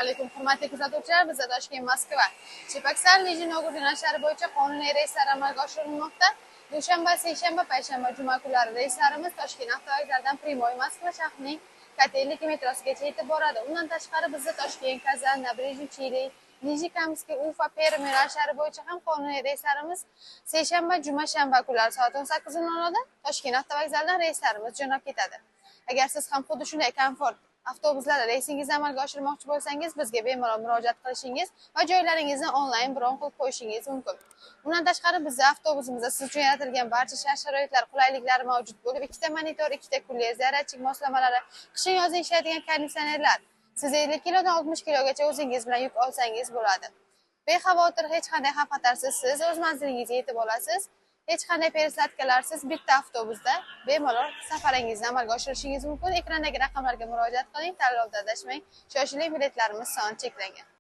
Alaykum, hurmatli kuzatuvchilar. Bizda Toshkent, Moskva, Cheboksar, Nijniy Novgorod yo'nalishlari bo'yicha qonuniy reyslar amalga oshirilmoqda. Dushanba, seshanba, payshanba, juma kunlari reyslarimiz Toshkent avtovokzalidan прямой Moskva shahrining Kotelniki metrosigacha yetib boradi. Undan tashqari, bizda Toshkent, Kazan, Набережные Челны, Nijnekamskiy, Ufa, Perm yo'nalishlari bo'yicha ham qonuniy reyslarimiz seshanba, juma, shanba kunlari soat 18:00da Toshkent avtovokzalidan reyslarimiz jo'nab ketadi. Agar siz ham xuddi shunday komfort avtobuslarda reysingizni amalga oshirmoqchi bo'lsangiz, bizga bemalol murojaat qilishingiz va joylaringizni onlayn bron qilib qo'yishingiz mumkin. Bundan tashqari, bizda avtobusimizda siz uchun yaratilgan barcha shart sharoitlar, qulayliklar mavjud bo'lib, ikkita monitor, ikkita кулер, зарядчик moslamalari, qishin yozin ishlaydigan konditsionerlar. Siz 50 kilodan 60 kilogacha o'zingiz bilan yuk olsangiz bo'ladi. Bexavotir, hech qanday xavf xatarsiz siz o'z manzilingizga yetib olasiz. Hech qanday пересадка larsiz bitta avtobusda bemalol safaringizni amalga oshirishingiz mumkin. Ekrandagi raqamlarga murojaat qiling, tanlovda adashmang. Shoshiling, biletlarimiz soni cheklangan.